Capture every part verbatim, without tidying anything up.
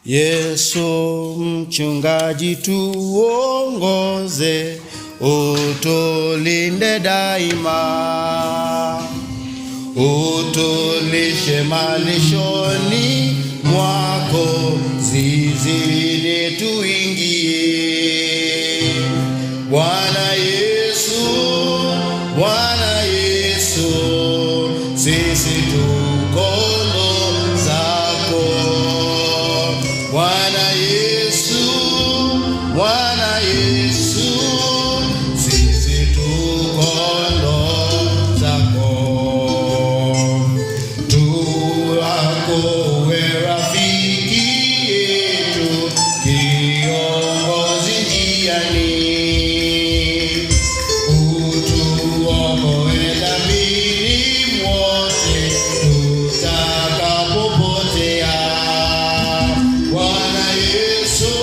Yesu mchungaji, tuongoze, utulinde daima, utulishe malishoni mwako, zizini tuingie. Bwana Yesu, Bwana Yesu, sisi tu kondoo zako. Bwana Yesu, Bwana Yesu, sisi tu kondoo zako. Tuakuwe rafiki yetu, kiongozi njiani. Utuokoe dhambini mwote tutakapopotea. Bwana Yesu,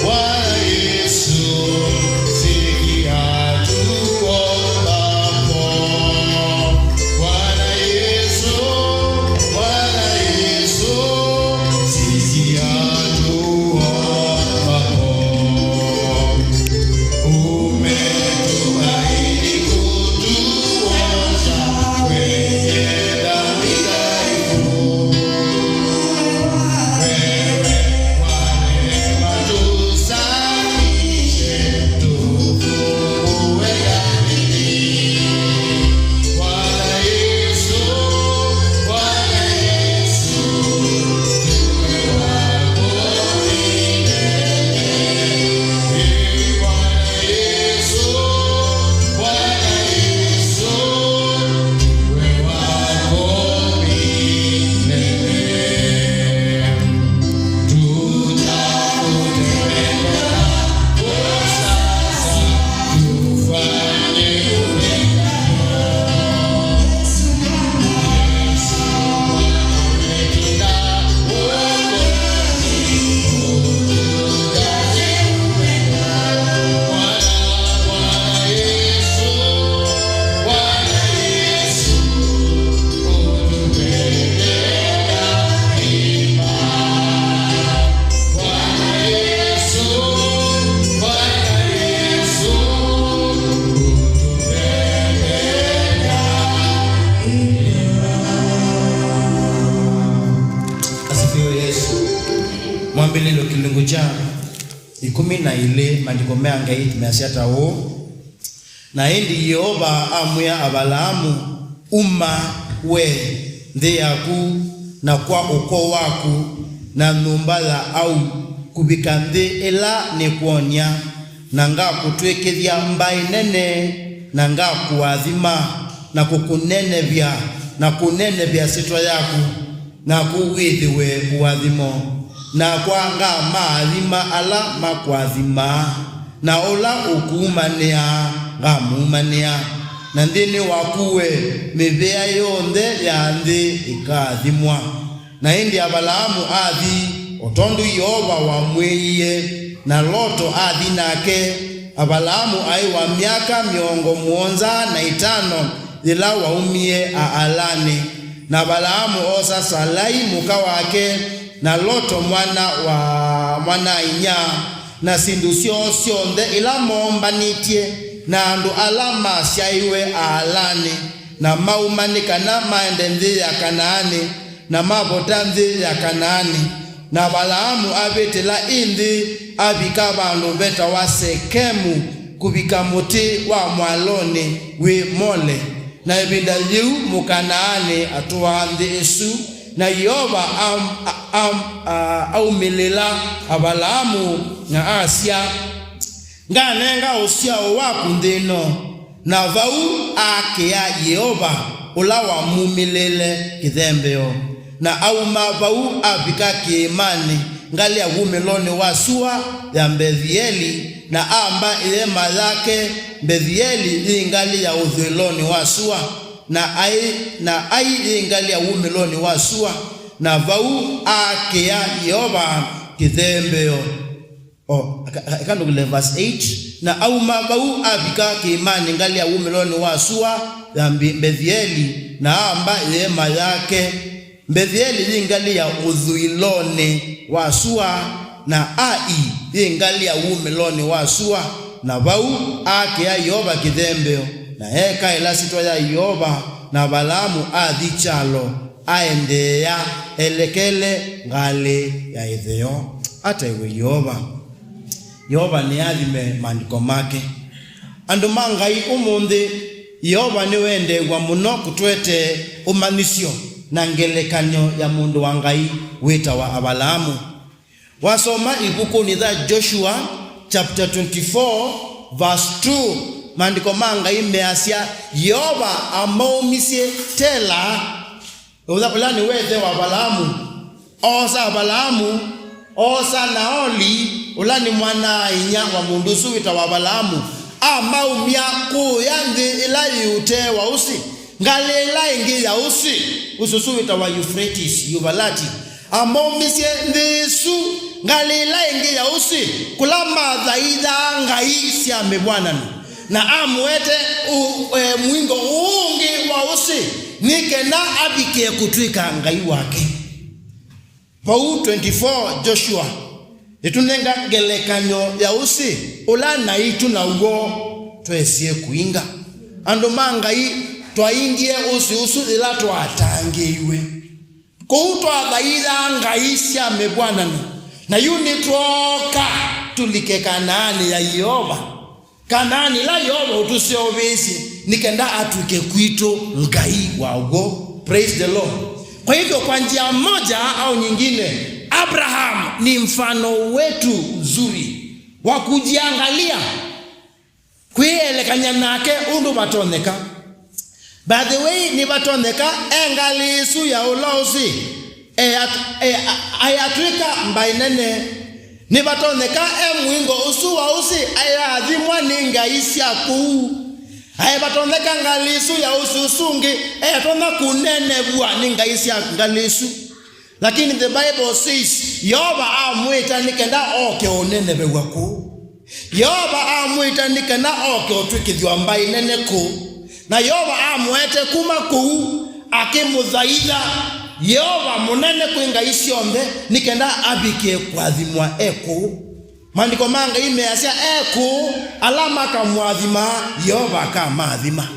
Bwana Yesu, sikia tuombapo. Bwana Yesu, Bwana Yesu, sikia tuombapo. Umetuahidi kutuosha kwenye dhambi dhaifu. Wewe kwa neema tusafishe, tufungue dhambi. Bwana Yesu, Bwana Yesu, tuwe wako milele. Ee Bwana Yesu, Bwana Yesu, tuwe wako milele. Asifiwe Yesu. Mwambĩlĩlyo kĩlungu kya ĩkũmi na ilĩ, maandĩko ma Ngai measya ta ũũ: Na ĩndĩ Yeova amwĩa Avalaamu, "Uma we nthĩ yaku, na kwa ũko waku, na nyũmba ya au, kũvika nthĩ ĩla nĩkwony'a, na ngakũtw'ĩkĩthya mbaĩ nene, na ngakũathima, na kũkũnenevya, na kũnenevya syĩtwa yaku, naku wĩthĩwe ũathimo. Nakwa ngamaathima ala makũathimaa, na ũla ũkuumanĩa ngamũumanĩa, na nthĩnĩ waku we mĩvĩa yonthe ya nthĩ ĩkaathimwa." Na ĩndĩ Avalaamu athi, o tondũ Yeova wamwĩie, na Loto athi nake. Avalaamu aĩ wa myaka mĩongo mũonza na ĩtano yĩla waumie Haalanĩ. Na Avalaamu oosa Salai mũka wake, na Loto mwana wa mwana-a-inyia, na syĩndũ syoo syonthe ila moombanĩtye, na andũ ala masyaĩwe Haalanĩ, na mauma nĩ kana maende nthĩ ya Kanaanĩ, na mavota nthĩ ya Kanaanĩ. Na Avalaamu avĩtĩla ĩ nthĩ, avika vandũ vetawa Sekemu, kũvika mũtĩ wa mwalonĩ wĩ Mole. Na ĩvinda yĩu Mũkanaanĩ atũaa nthĩ ĩsu, na Yeova am, am, a, aumĩlĩla Avalaamu na asya, "Nganenga ũsyao waku nthĩ ĩno." Na vau aakĩa Yeova ũla wamumĩlĩle kĩthembeo. Na auma vau avika kĩĩmanĩ ngalĩ ya wumĩlonĩ wa sua ya Mbethieli, na amba ĩeema yake Mbethieli yĩ ngalĩ ya ũthũĩlonĩ wa sua, na aĩ, na ai yĩ ngalĩ ya wumĩlonĩ wa sua, na vau aakĩa Yeova kĩthembeo. O, eka, eka, eka ndũkĩle verse eight. Na auma vau avika kĩĩmanĩ ngalĩ ya wumĩlonĩ wa sua ya Mbi-, Mbethieli, na amba ĩeema yake, Mbetheli yĩ ngalĩ ya ũthũĩlonĩ wa sua, na Ai yĩ ngalĩ ya wumĩlonĩ wa sua, na vau aakĩa Yeova kĩthembeo, na ekaĩla syĩtwa ya Yeova, na Avalaamu athi kyalo, aendeea elekele ngalĩ ya ĩtheo. Ataĩwe Yeova. Yeova nĩathime maandĩko make. Andũ ma Ngai ũmũnthĩ, Yeova nĩwendeew'a mũno kũtũetee ũmanyĩsyo na ngelekany'o ya mũndũ wa Ngai wĩtawa Avalaamu. Wasoma ĩvukunĩ ya Joshua chapter twenty-four, verse two, maandĩko ma Ngai measya, Yeova amaumisye Tela, ũla, ũla nĩwe ĩthe wa Avalaamu, oosa Avalaamu, oosa Naoli, ũla nĩ mwana-a-inyia wa mũndũ ũsu wĩtawa Avalaamu, amaumya kũũya nthĩ ĩla yĩ ũtee wa ũsĩ, ngalĩ ĩla ĩngĩ ya ũsĩ, ũsĩ ũsu wĩtawa Euphrates, Yuvalati. Amaumisye nthĩ ĩsu, ngalĩ ĩla ĩngĩ ya ũsĩ, kũla mathaithaa ngai sya mĩvw'anano, na amũete ũ-, e, mũingo ũũ ũngĩ wa ũsĩ, nĩ kenda avikĩe kũtw'ĩka Ngai wake. Vau twenty-four Joshua ĩtũnenga ngelekany'o ya ũsĩ ũla naitũ naw'o twesie kũinga. Andũ ma Ngai, twaingie ũsĩ ũsu yĩla twatangĩĩiwe. Kũu twathaithaa ngai sya mĩvw'anano, na yu nĩtwooka tũlike Kanaanĩ ya Yeova. Kanaanĩ ĩla Yeova ũtũseũvĩĩsye nĩ kenda atw'ĩke kwitũ Ngai wa w'o. Praise the Lord. Kwa hivyo, kwa njia moja au nyingine, Abraham ni mfano wetu mzuri wa kujiangalia, kwĩyelekany'a nake ũndũ vatonyeka. By the way, nĩvatonyeka e ngalĩ ĩsu ya ũla ũsĩ, e at-, e a-, ayatw'ĩka mbaĩ nene. Nĩvatonyeka e mũingo ũsu wa ũsĩ ayaathimwa nĩ ngai sya kũu. Aĩ vatonyeka ngalĩ ĩsu ya ũsĩ ũsu ũngĩ, eyatonya kũnenevw'a nĩ ngai sya ngalĩ ĩsu. Lakini the Bible says, Yeova amwĩta nĩ kenda oke ũnenevew'a kũu. Yeova amwĩta nĩ kenda oke ũtw'ĩkĩthw'a mbaĩ nene kũu. Na Yeova amũete kuma kũu, akĩmũthaitha. Yeova mũnene kwĩ ngai syonthe, nĩ kenda avikĩe kũathimwa e kũu. Maandĩko ma Ngai measya, e kũũ ala makamũathima, Yeova akamaathima.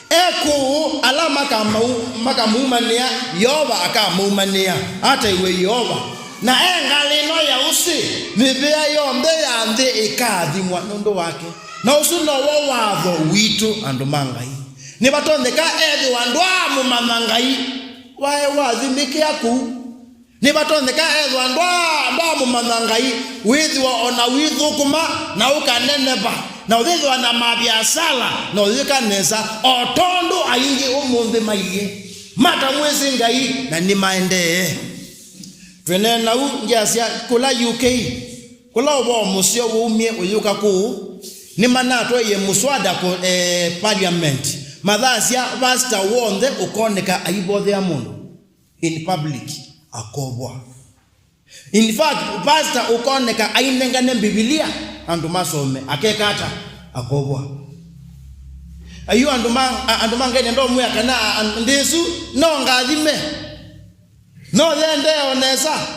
E kũũ ala makamau-, makamumanĩa, Yeova akamaumanĩa. Ataĩwe Yeova. Na e ngalĩ ĩno ya ũsĩ, mĩvĩa yonthe ya nthĩ ĩkaathimwa nũndũ wake. Na ũsu nowo watho witũ, andũ ma Ngai. Nĩvatonyeka ethĩwa ndwaamũmanya Ngai, wae wathimĩkĩa kũu. Nĩvatonyeka ethĩwa ndwa-, ndwaamũmanya Ngai, wĩthĩwa o na wĩthũkũma na ũkaneneva, na ũyĩthĩwa na maviasala, na ũyĩka nesa, o tondũ aingĩ ũmũnthĩ mailyĩ, matamwĩsĩ Ngai, na nĩmaendee. Twĩneena ũu, ngyasya kũla U K, kũla ũvoo mũseo waumie ũyũka kũũ, nĩmanatwaie mũswada kũ, eh, parliament, mathasya pastor w'onthe ũkoneka aivothea mũndũ in public, akovwa. In fact, pastor ũkoneka ainengane Mbivilia andũ masome, akeka ata? Akovwa. Ayu andũ ma, a-, andũ ma Ngai nĩndamwĩa kana a-, a-, nthĩ ĩsu no ngathime. No yendee o nesa.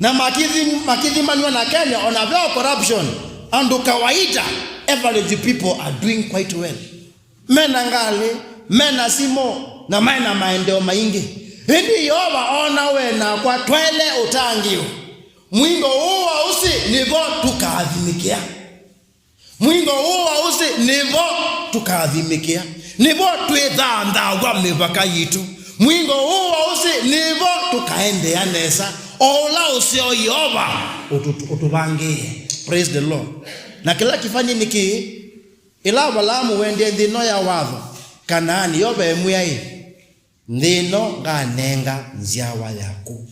Na makĩthi-, makĩthimanw'a na Kenya, ona veo corruption, andũ kawaida, average people are doing quite well. Mena ngalĩ, mena simũ, na mena maendeeo maingĩ. Ĩndĩ Yeova oona we nakwa twaĩle ũtangĩĩo. Mũingo ũũ wa ũsĩ nĩvo tũkaathimĩkĩa. Mũingo ũũ wa ũsĩ nĩvo tũkaathimĩkĩa. Nĩvo twĩthanthaw'a mĩvaka yitũ. Mũingo ũũ wa ũsĩ nĩvo tũkaendeea nesa, o ũla ũseo Yeova ũtũ-, ũtũvangĩĩe. Praise the Lord. Na kĩla kĩvany'e nĩ kĩĩ? Ĩla Avalaamu wendie nthĩ ĩno ya watho, Kanaani, Yeova emwĩa-ĩ, nthĩ ĩno nganenga nzyawa yaku.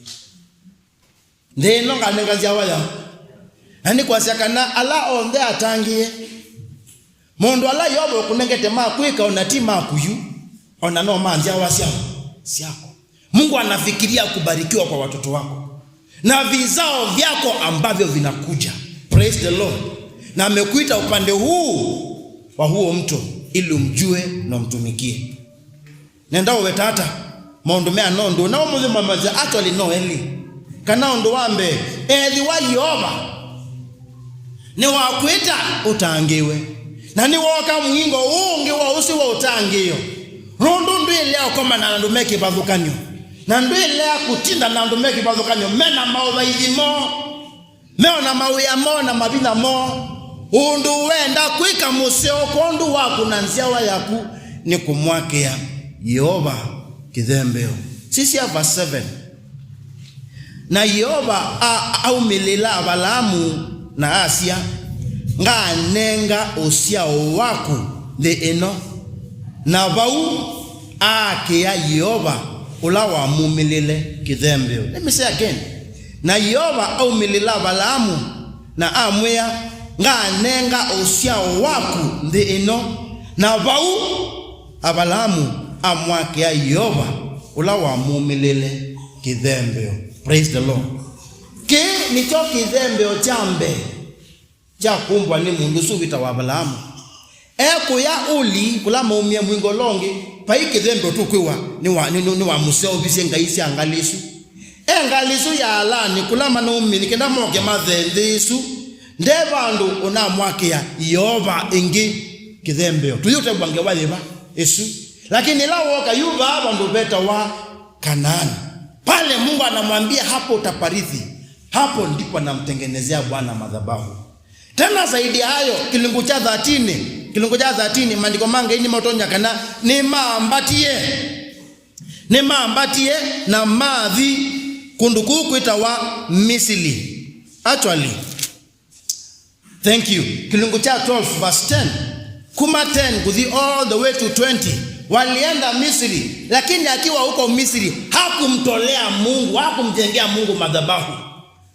Nthĩ ĩno nganenga nzyawa yaku. Na nĩ kwasya kana ala onthe atangĩĩe, maũndũ ala Yeova ũkũnengete ma kwĩka, ona ti maku yu, ona no ma nzyawa syaku, syaku. Mungu anafikiria kubarikiwa kwa watoto wako na vizao vyako ambavyo vinakuja. Praise the Lord. Na amekuita upande huu wa huo mto ili umjue na umtumikie. Nenda ũweta ata? Maũndũ meana ũndũ, na ũmũthĩ mamasya actually no elĩ. Kana ũndũ wa mbee, ethĩwa Yeova nĩwakwĩta ũtangĩĩwe, na nĩwooka mũingo ũũ ũngĩ wa ũsu wa ũtangĩĩo, nũndũ ndwĩlea ũkomana na andũ me kĩvathũkany'o, na ndwĩlea kũtinda na andũ me kĩvathũkany'o, me na maũthaithi moo, meona mawĩa moo na mavinya moo. Ũndũ wenda kwĩka mũseo kwondũ waku na nzyawa yaku nĩ kũmwakĩa Yeova kĩthembeo. Sisya verse seven. Na Yeova a-, aumĩlĩla Avalaamu na asya, "Nganenga ũsyao waku nthĩ ĩno." Na vau aakĩa Yeova ũla wamumĩlĩle kĩthembeo. Let me say again. Na Yeova aumĩlĩla Avalaamu na amwĩa, "Nganenga ũsyao waku nthĩ ĩno." Na vau Avalaamu amwakĩa Yeova ũla wamumĩlĩle kĩthembeo. Praise the Lord. Kĩĩ nĩkyo kĩthembeo kya mbee kya kũmbwa nĩ mũndũ ũsu wĩtawa Avalaamu. Ekũya Uli, kũla maumie mũingo ũla ũngĩ, vai kĩthembeo tũkwĩwa nĩwa-, nĩ-, nĩ-, nĩwamũseũvisye ngai sya ngalĩ isu. E ngalĩ isu ya Alani, kũla manaumie nĩ kenda moke mathe nthĩ ĩsu. Nde vandũ ũnamwakĩa Yeova ĩngĩ kĩthembeo. Tũyũtavw'a ngewa yĩva ĩsu? Lakini ĩla wooka yu vaa vandũ vetawa Kanaani. Pale Mungu anamwambia, "Hapo utaparithi, hapo ndipo namtengenezea Bwana madhabahu." Tena zaidi ya hayo, kĩlungu kya thirteen, kĩlungu kya thirteen, maandĩko ma Ngai nĩmatonya kana nĩmambatie, nĩmambatie na mathi kũndũ kũu kwĩtawa Misili. Actually, thank you. Kĩlungu kya twelve, verse ten. Kuma ten kuthi all the way to twenty. Walienda Misri, lakini akiwa huko Misri, hakumtolea Mungu, hakumjengea Mungu madhabahu.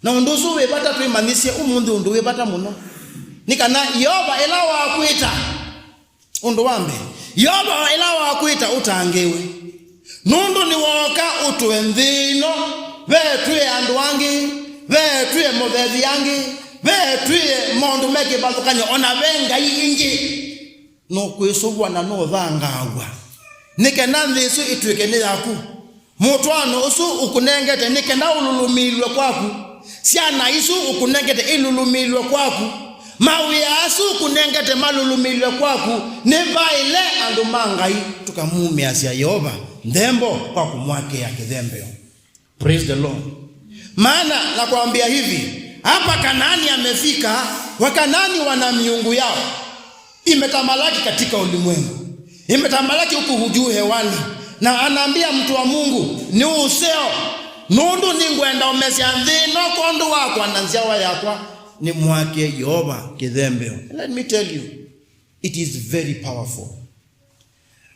Na ũndũ ũsu wĩ vata twĩmanyĩsye ũmũnthĩ, ũndũ wĩ vata mũno. Nĩ kana Yeova ĩla wakwĩta, ũndũ wa mbee, Yeova ĩla wakwĩta ũtangĩĩwe. Nũndũ nĩwooka ũtũe nthĩ ĩno, ve twĩe andũ angĩ, ve twĩe movethi angĩ, ve twĩe maũndũ me kĩvathũkany'o, o na ve ngai ingĩ. Nũkwĩsũvwa na nũthangaaw'a, nĩ kenda nthĩ ĩsu ĩtw'ĩke nĩ yaku. Mũtwaano ũsu ũkũnengete nĩ kenda ũlũlũmĩĩlw'e kwaku. Syana isu ũkũnengete ilũlũmĩĩlw'e kwaku. Mawĩa asu ũkũnengete malũlũmĩĩlw'e kwaku. Nĩvaĩle andũ ma Ngai tũkamumĩasya Yeova nthembo kwa kũmwakĩa kĩthembeo. Praise the Lord. Maana nakwambia hivi, hapa Kanaani amefika, Wakanaani wana miungu yao imetamalaki katika ulimwengu, imetamalaki huku juu hewani. Na anaambia mtu wa Mungu, "Nĩ ũseo, nũndũ nĩngwenda ũmesya nthĩ ĩno kwondũ wakwa na nzyawa yakwa, nĩmwake Yeova kĩthembeo." Let me tell you, it is very powerful.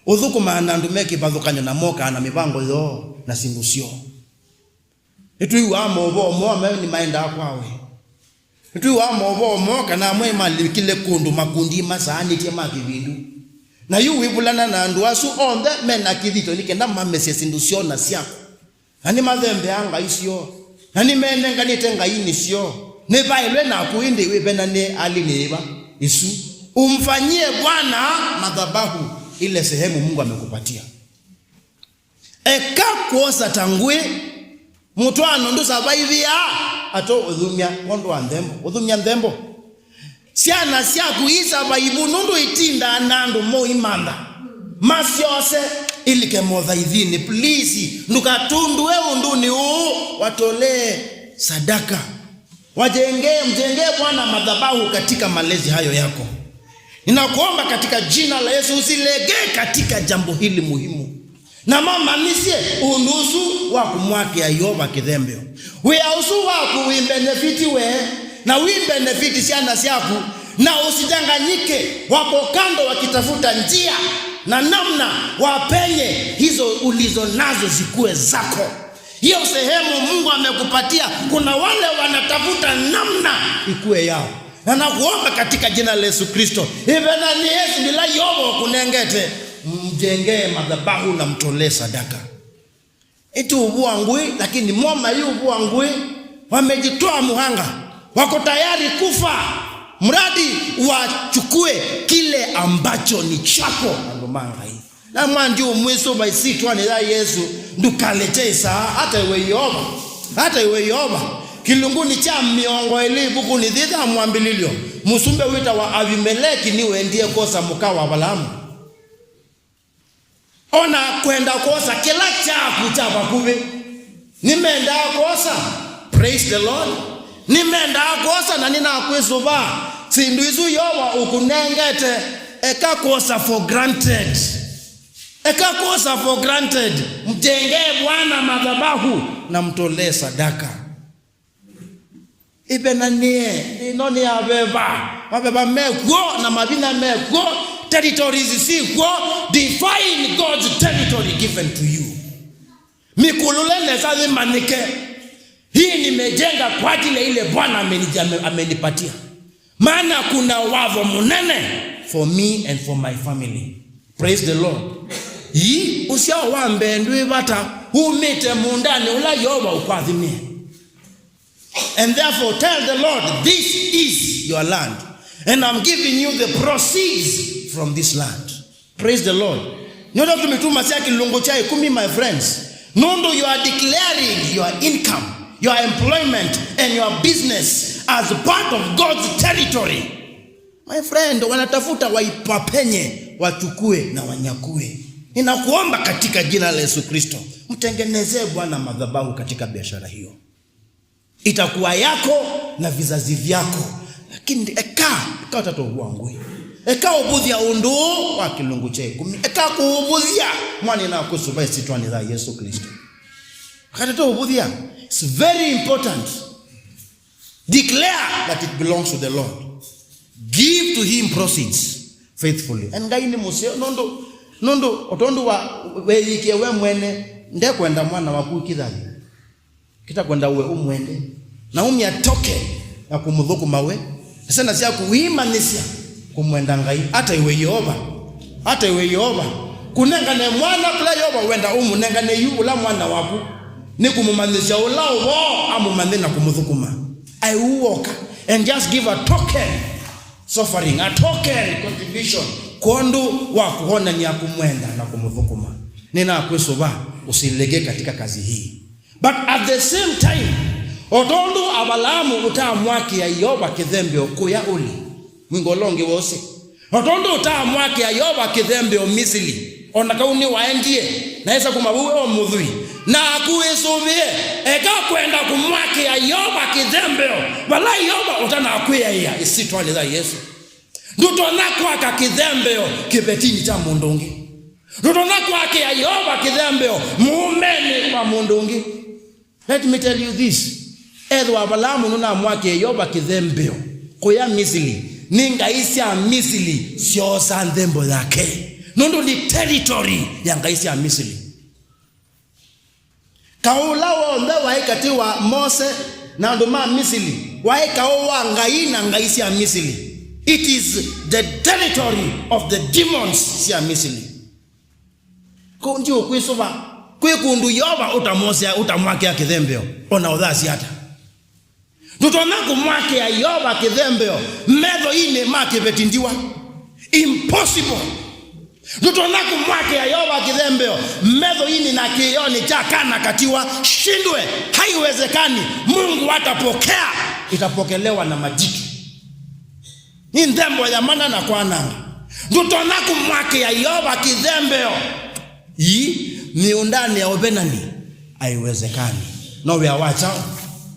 Ũthũkũmaa na andũ me kĩvathũkany'o na mokaa na mĩvango yoo na syĩndũ syoo. Nĩtwĩw'aa maũvoo moo amwe nĩmaendaa kwa we. Nĩtwĩw'aa maũvoo moo kana amwe malikile kũndũ makundi masaanĩtye ma kĩvindu. Na yu wĩvulana na andũ asu onthe me na kĩthito nĩ kenda mamesye syĩndũ syoo na syaku. Na nĩmathembeaa ngai syoo. Na nĩmenenganĩte ngainĩ syoo. Nĩvaĩlwe naku ĩndĩ wĩvenanĩe alĩ nĩ yĩva ĩsu. Umfanyie Bwana madhabahu ile sehemu Mungu amekupatia. Eka kwosa ta ngũĩ, mũtwaano ndũsavaivĩaa ato ũthumya kwondũ wa nthembo, ũthumya nthembo. Syana syaku isavaivu nũndũ itindaa na andũ moimantha. Masyose ilike mothaithinĩ, please, ndũkatundue ũndũnĩ ũũ, watolee sadaka. Wajengee, mjengee Bwana madhabahu katika malezi hayo yako. Ninakuomba katika jina la Yesu, usilegee katika jambo hili muhimu. Na mamanyĩsye ũndũ ũsu wa kũmwakĩa Yeova kĩthembeo. Wĩa ũsu waku wĩmbenefiti we, na wĩmbenefiti syana syaku, na usichanganyike, wako kando wakitafuta njia na namna wapenye hizo ulizo nazo zikuwe zako. Hiyo sehemu Mungu amekupatia, kuna wale wanatafuta namna ikuwe yao. Na nakuomba katika jina la Yesu Kristo, ĩvena nĩ Yesu ndila Yeova ũkũnengete, mjengee madhabahu na mtolee sadaka. Ĩti ũvua ngũĩ, lakini moma yu ũvua ngũĩ, wamejitoa muhanga, wako tayari kufa, mradi wachukue kile ambacho ni chako. Andũ ma Ngai. Na mwanji ũmwĩsũva ĩsyĩtwanĩ ya Yesu, Ndũkalekye ĩsaa, ata iwe Yeova, ata iwe Yeova. Kĩlungunĩ kya mĩongo ĩlĩ ĩvukunĩ yĩĩ ya Mwambĩlĩlyo, mũsumbĩ wĩtawa Avimeleki nĩwendie kwosa mũka wa Avalaamu. Ona kwenda kwosa kĩla kyaku kya vakuvĩ. Nĩmendaa kwosa. Praise the Lord. Nĩmendaa kwosa na nĩnakwĩsũva. Syĩndũ isu Yeova ũkũnengete, eka kwosa for granted. Eka kwosa for granted. Mjengee Bwana madhabahu na mtolee sadaka. Ĩvenanĩe, ĩno nĩ ya veva. Maveva mekw'o na mavinya mekw'o, territories sikw'o. Define God's territory given to you. Mĩkũlũle nesa yĩmanyĩke. Hii nimejenga kwa ajili ya ile Bwana amenija-, ame-, amenipatia. Maana kuna watho mũnene for me and for my family. Praise the Lord. Ii, ũsyao wa mbee ndwĩ vata, umĩte mũũndanĩ ũla Yeova ũkwathimie. And therefore tell the Lord, "This is your land, and I'm giving you the proceeds from this land." Praise the Lord. Nĩũndũ tũmĩtuma sya kĩlungu kya ĩkũmi, my friends. Nũndũ you are declaring your income, your employment, and your business as part of God's territory. My friend, wanatafuta waipapenye, wachukue na wanyakue. Ninakuomba katika jina la Yesu Kristo, mtengenezee Bwana madhabahu katika biashara hiyo. Itakuwa yako na vizazi vyako. Lakini eka, eka ũtatũvua ngũĩ. Eka ũvũthya ũndũ wa kĩlungu kya ĩkũmi. Eka kũũvũthya, mwana na kũsũva ĩsyĩtwanĩ ya Yesu Kristo. Eka ũtatũvũthya. It's very important. Declare that it belongs to the Lord. Give to him proceeds faithfully. And Ngai nĩ mũseo, nũndũ, nũndũ, o tondũ wa, weyĩkie we mwene, ndekwenda mwana waku kĩthathĩ. Kĩtakwenda we ũmwende. Na umya token ya kũmũthũkũma we. Na syana syaku wĩmanyĩsya kũmwenda Ngai. Ata iwe Yeova. Ata iwe Yeova. Kũnengane mwana kũla Yeova wenda ũmũnengane yu ũla mwana waku. Nĩ kũmũmanyĩsya ũla ũvoo amũmanye na kũmũthũkũma. Ai ũoka and just give a token. Suffering, a token contribution. Kwondũ wa kũonany'a kũmwenda na kũmũthũkũma. Nĩnakwĩsũva usilege katika kazi hii. But at the same time, o tondũ Avalaamu ũtaamwakĩa Yeova kĩthembeo kũya ũlĩ, mwingo ũla ũngĩ wose. O tondũ ũtaamwakĩa Yeova kĩthembeo Misili, o na kau nĩwaendie, na esa kuma vau e o mũthwii. Naku wĩsũvĩe, eka kwenda kũmwakĩa Yeova kĩthembeo, vala Yeova ũtanakwĩaĩa ĩsyĩtwanĩ ya Yesũ. Ndũtonya kwaka kĩthembeo kĩvetinĩ kya mũndũ ũngĩ. Ndũtonya kwakĩa Yeova kĩthembeo mũũmenĩ wa mũndũ ũngĩ. Let me tell you this. Ethĩwa Avalaamu nũnamwakĩe Yeova kĩthembeo kũya Misili, nĩ ngai sya Misili syoosa nthembo yake, nũndũ nĩ territory ya ngai sya Misili. Kaũ ũla w'onthe waĩ katĩ wa Mose na andũ ma Misili waĩ kaũ wa Ngai na ngai sya Misili. It is the territory of the demons sya Misili. Kũu ndiũkwĩsũva, kwĩ kũndũ Yeova ũtamwosea, ũtamwakĩa kĩthembeo, o na ũthasya ata. Ndũtonya kũmwakĩa Yeova kĩthembeo metho-inĩ ma kĩveti ndiwa. Impossible. Ndũtonya kũmwakĩa Yeova kĩthembeo metho-inĩ na kĩĩonĩ kya kana katiwa. Shindwe. Haiwezekani. Mungu atapokea. Itapokelewa na majitu. Nĩ nthembo ya mana na kwananga. Ndũtonya kũmwakĩa Yeova kĩthembeo. Ii, mĩũndanĩ ya ũvenani, haiwezekani. No wĩa wa kyaũ?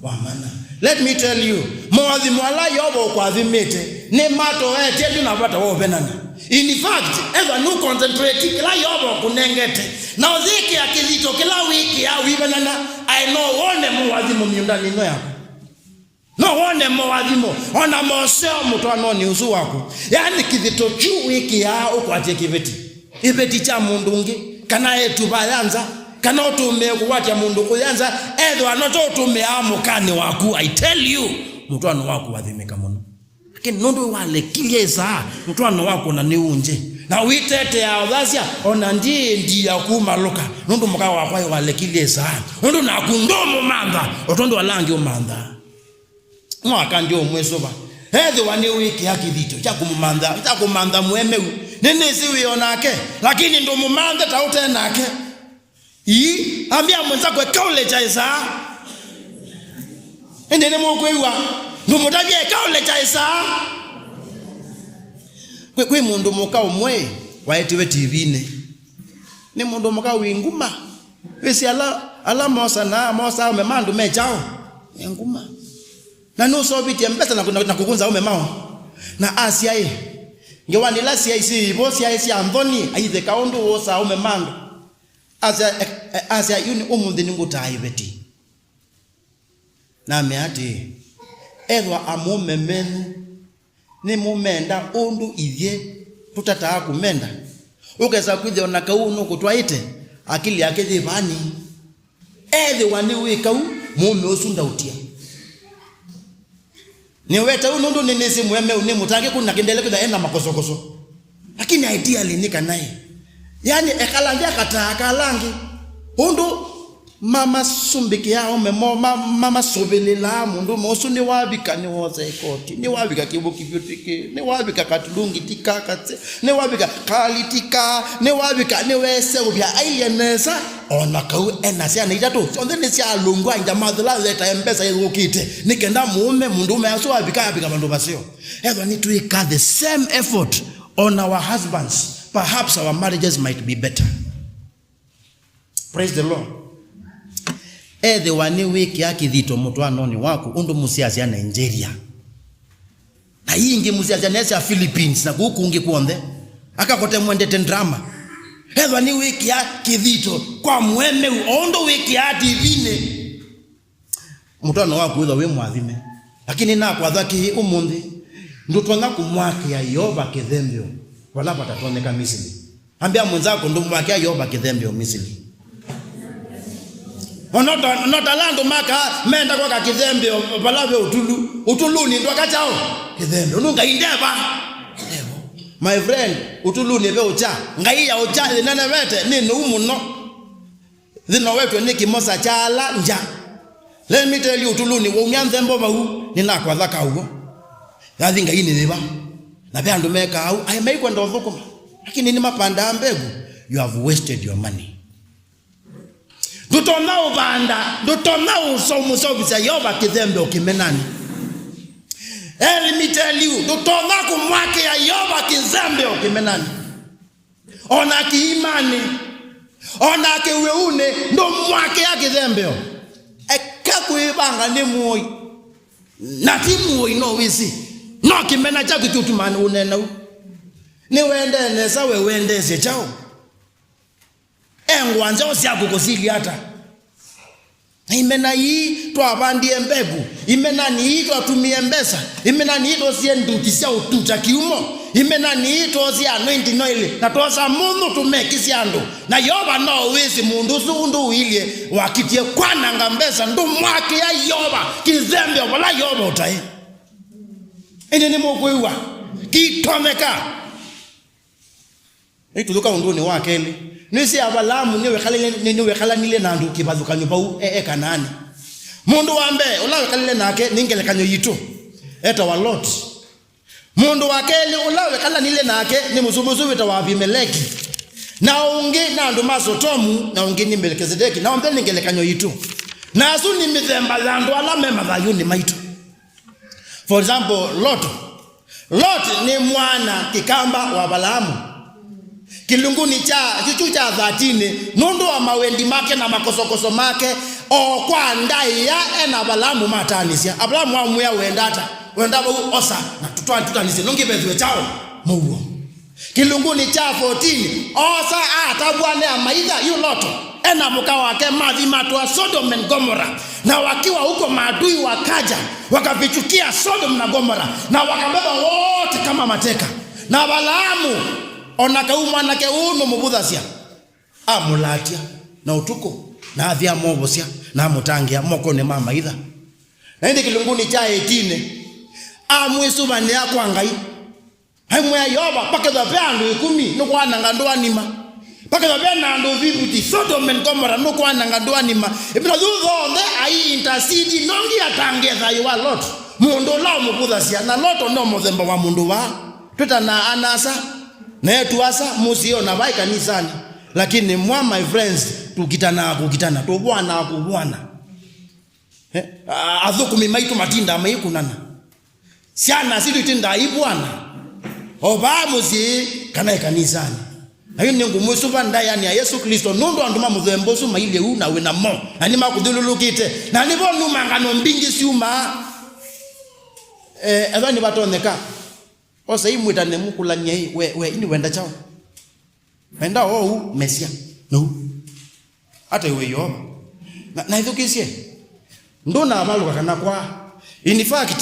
Wa mana. Let me tell you, moathimo ala Yeova ũkwathimĩte nĩmatoetye ndwĩ na vata wa ũvenani. In fact, ethwa nũconcentrate kĩla Yeova ũkũnengete, na ũyĩkĩa kĩthito kĩla wĩkĩaa ũivenana, aĩ no wone moathimo mĩũndanĩ ĩno yaku. No wone moathimo, o na moseo mũtwaanonĩ ũsu waku. Yaani kĩthito kyu wĩkĩaa ũkwatye kĩveti. Ĩveti kya mũndũ ũngĩ, kana etu vaya nza, kana ũtũmĩe kũkwatya mũndũ kũya nza, ethĩwa no to ũtũmĩaa mũkanĩ waku, I tell you, mũtwaano waku wathimĩka mũno. Lakini nũndũ walekilye ĩsaa, mũtwaano waku ona nĩunje. Na wĩtetea ũthasya, ona ndiĩ ndia kumalũka, nũndũ mũka wakwa walekilye ĩsaa. Nũndũ naku ndũmũmantha, o tondũ ala angĩ ũmanthaa. Mwaka ndio ũmwĩsũva. Ethĩwa nĩwĩkĩa kĩthito kya kũmũmantha, kya kũmantha mũemeu. Nĩnĩsĩ wĩ o nake, lakini ndũmũmanthe ta ũte nake. Ii, Ambĩa mwenzako, "Eka ũlecha ĩsaa." Ĩndĩ nĩmũkwĩw'a, ndũmũtavye, "Eka ũlecha ĩsaa." Kwĩ, kwĩ mũndũ mũka ũmwe waetiwe T V-inĩ. Nĩ mũndũ mũka wĩ nguma. Wĩsĩ ala, ala mosanaa, mosaa aũme ma andũ me kyaũ? E nguma. Na nũseũvĩtye mbesa na, na, na kũkũnza aũme mao. Na asya ĩ, ngewanĩ ila syaĩ syĩ vo, syaĩ sya nthoni, aitheka ũndũ wosaa aũme ma andũ. Asya, e, e, asya, "Yu nĩ ũmũnthĩ nĩngũtaa ĩveti." Namea atĩĩ, "Ethĩwa amũũme menyu nĩmũmenda ũndũ ithyĩ tũtataa kũmenda, ũkesa kwĩthĩa o na kau nũkũtwaĩte, akili yake yĩ vani." Ethĩwa nĩwĩka ũu, mũũme ũsu ndaũtia. Nĩweta ũu nũndũ nĩnĩsĩ mũemeu nĩ mũtangĩku na kĩndele kwĩtha ena makosokoso. Lakini ideally nĩ kana ĩ. Yani, ekala nthĩ akataa kala angĩ. Ũndũ mamasumbĩkĩaa aũme moo, ma-, mamasũvĩlĩlaa mũndũũme ũsu nĩwavika, nĩwosa ĩkoti, nĩwavika kĩvũkĩvyũtĩkĩ, nĩwavika katulungi ti ka katse, nĩwavika kali ti ka, nĩwavika, nĩweseũvya ailye nesa. O na kau ena syana itatũ, syonthe nĩsyalũngwa nja, mathela yeta mbesa yĩthũkĩte, nĩ kenda mũũme, mũndũũme asu avika, avika vandũ vaseo. Ethwa nĩtwĩka the same effort on our husbands, perhaps our marriages might be better. Praise the Lord. Ethĩwa nĩwĩkĩa kĩthito mũtwaanonĩ waku ũndũ mũsyaasya Nigeria, na ii ingĩ mũsyaasya nesya Philippines na kũu kũngĩ kw'onthe, akakote mwendete drama. Ethĩwa nĩwĩkĩa kĩthito kwa mũemeu o ũndũ wĩkĩaa T V-inĩ, mũtwaano waku wĩthwa wĩ mũathime. Lakini nakwatha kĩĩ ũmũnthĩ, ndũtonya kũmwakĩa Yeova kĩthembeo vala vatatonyeka Misili. Ambĩa mwenzako, "Ndũmwakĩa Yeova kĩthembeo Misili." O no ta, no ta ala andũ makaa menda kwaka kĩthembeo vala ve ũtulu. Ũtulunĩ ndwaka kyaũ? Kĩthembeo. Nũndũ Ngai ndeva. My friend, ũtulunĩ ve ũkya. Ngai ya ũkya yĩnenevete nĩ nũu mũno. Thĩna wetwe nĩ kĩmosa kya ala ngya. Let me tell you, ũtulunĩ waumya nthembo vau, nĩnakwatha kaw'o. Yathi Ngai nĩ yĩva? Na ve andũ mekaa au, aĩ maikwenda ũthũkũma. Lakini nĩmapandaa mbegu, you have wasted your money. Ndũtonya ũvanda, ndũtonya ũso-, mũseũvĩsya Yeova kĩthembeo kĩmenani. Let me tell you, ndũtonya kũmwakĩa Yeova kĩthembeo kĩmenani. O na kĩimanĩ, o na kĩwĩunĩ, ndũmwakĩa kĩthembeo. Eka kwĩvanga nĩ mũoi. Na ti mũoi, no wĩsĩ. No kĩmena kyaku kĩũtumaa ũneena ũu. Nĩwendee nesa, we wendeesye kyaũ? E ngũa nzaũ syaku kũsilya ata? Na imena ii twavandie mbegu, imenani ii twatumie mbesa, imenani ii twosie nduki sya ũtuta kiumo, imenani ii twosie anointing oil, na twosa mũnyũ tũmekĩsya andũ. Na Yeova no wĩsĩ mũndũ ũsu ũndũ ũilye wakitie kwananga mbesa, ndũmwakĩa Yeova kĩthembeo vala Yeova ũtaĩ. Ĩndĩ nĩmũkwĩw'a, kĩitonyeka. Nĩtũthũka ũndũnĩ wa kelĩ. Nĩsĩ Avalaamu nĩwekalile-, nĩ-, nĩwekalanile na andũ kĩvathũkany'o vau e, e Kanaani. Mũndũ wa mbee ũla wekalile nake nĩ ngelekany'o yitũ, etawa Lot. Mũndũ wa kelĩ ũla wekalanile nake nĩ mũsumbĩ ũsu wĩtawa Avimeleki. Na ũngĩ na andũ ma Sotomu, na ũngĩ nĩ Melekisedeki, na onthe nĩ ngelekany'o yitũ. Na asu nĩ mĩthemba ya andũ ala me mathayũnĩ maitũ. For example, Lot. Lot nĩ mwana kĩkamba wa Avalaamu. Kĩlungunĩ kya, kyu kya thirteen, nũndũ wa mawendi make na makosokoso make, o kwa ndaĩa e na Avalaamu mataanĩsya. Avalaamu amwĩa, "Wenda ata? Wenda vau, osa, na tũtwa-, tũtaanĩsye nũngĩ vethĩwe kyaũ? Mũuo." Kĩlungunĩ kya fourteen, osa atavw'a nĩ amaitha yu Loto, e na mũka wake mathi matũa Sodom and Gomorrah, na wakiwa huko maadui wakaja, wakavichukia Sodom na Gomorrah, na wakabeba wote kama mateka. Na Avalaamu, o na kau mwanake ũũ nũmũvũthasya, amũlatya na ũtukũ, na athi amwovosya, na amũtangĩa mokonĩ ma amaitha. Na ĩndĩ kĩlungunĩ kya eighteen, amwĩsũvanĩa kwa Ngai. Aimwĩa Yeova, vakethwa ve andũ ĩkũmi, nũkwananga ndũa nima. Vakethwa ve na andũ fifty, Sodom and Gomorrah, nũkwananga ndũa nima. Ĩvinda yĩu yonthe ai intercede, nongi atangĩe thayũ wa Lot. Mũndũ ũla ũmũvũthasya, na Lot no mũthemba wa mũndũ vaa. Twĩtanaa ana-a-asa, na eĩtu-a-asa, mũsyĩ o na vai kanisanĩ. Lakini mwa, my friends, Tũkitanaa kũkitana, tũvũanaa kũvũana. Eh? A-, athũkũmi maitũ matindaa maikũnana. Syana sitũ itindaa ivũana. O vaa mũsyĩ kana ĩkanisanĩ. Na yu nĩngũmwĩsũva ndaĩanĩ ya Yesũ Klĩsto, nũndũ andũ ma mũthemba ũsu mailyĩ ũu na wĩ namo, na nĩmakũthyũlũlũkĩte, na nĩvo numa ngano mbingĩ syumaa. Eh, ethwa nĩvatonyeka, osai mwĩtane mũkũlany'e, "Ĩ, we, we, ini wenda kyaũ? Wenda oou, mesya, nũu? Ata iwe Yeova?" Na, na ĩthukĩsye. Ndũnavalũka kana kwa. In fact,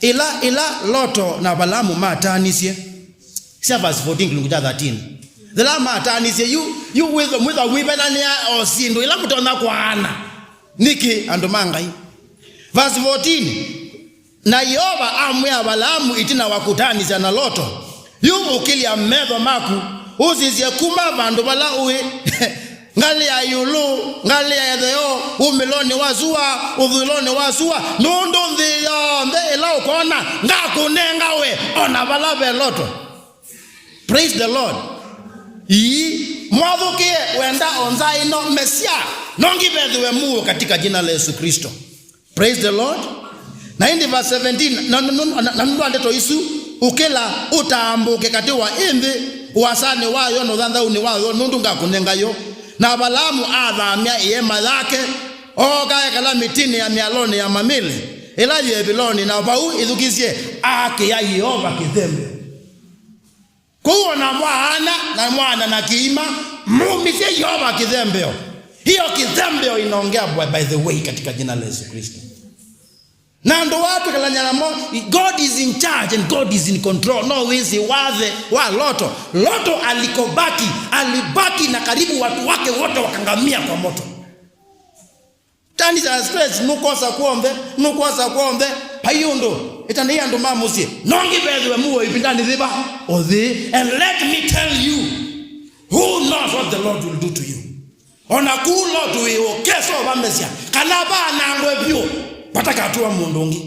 ĩla, ĩla Loto na Avalaamu mataanisye, sya verse fourteen kĩlungu kya thirteen. Ĩla mataanisye, yu, yu wĩthwa, mwĩthwa wĩvenanĩa o syĩndũ, ĩla mũtonya kwaana. Nĩkĩ andũ ma Ngai? Verse fourteen, na Yeova amwĩa Avalaamu ĩtina wa kũtaanisya na Loto, yu ũkĩlya metho maku, ũsisye kuma vandũ vala ũĩ, ngalĩ ya ĩũlũ, ngalĩ ya ĩtheo, wumĩlonĩ wa sua, ũthũĩlonĩ wa sua, nũndũ nthĩ yonthe ĩla ũkona ngakũnenga we, o na vala ve Loto. Praise the Lord. Ii, mwathũkĩe wenda o nza ĩno, mesya, no ngĩvethĩwe muo katika jina la Yesu Kristo. Praise the Lord. Na ĩndĩ verse seventeen, na, na, na, na, na nũndũ wa ndeto isu, ũkĩla, ũtambũke katĩ wa ĩ nthĩ, ũasanĩ wayo na ũthanthaunĩ wayo, nũndũ ngakũnenga yo. Na Avalaamu athamya ĩema yake, ooka ekala mĩtĩnĩ ya mĩalonĩ ya Mamile, ĩla yĩ Eviloni, na vau, ĩthukĩsye, aakĩa Yeova kĩthembeo. Kũu ona mwaana na mwana na kĩima, mumisye Yeova kĩthembeo. Hiyo kĩthembeo inaongea, by, by the way, katika jina la Yesu Kristo. Na andũ aa twĩkalany'a namo, God is in charge and God is in control. No wĩsĩ wathe wa Loto. Loto alikobaki, alibaki na karibu watu wake wote wakangamia kwa moto. Tani za stress, nũkwosa kw'onthe, nũkwosa kw'onthe, vai ũndũ, ĩtanĩi andũ ma mũsyĩ, no ngĩvethĩwe muo ĩvindanĩ yĩva ũthi. And let me tell you, who knows what the Lord will do to you? O na kũu Lot wĩ ũkesa ũvamesya, kana vaanangwe vyũ, vatakatũa mũndũ ũngĩ.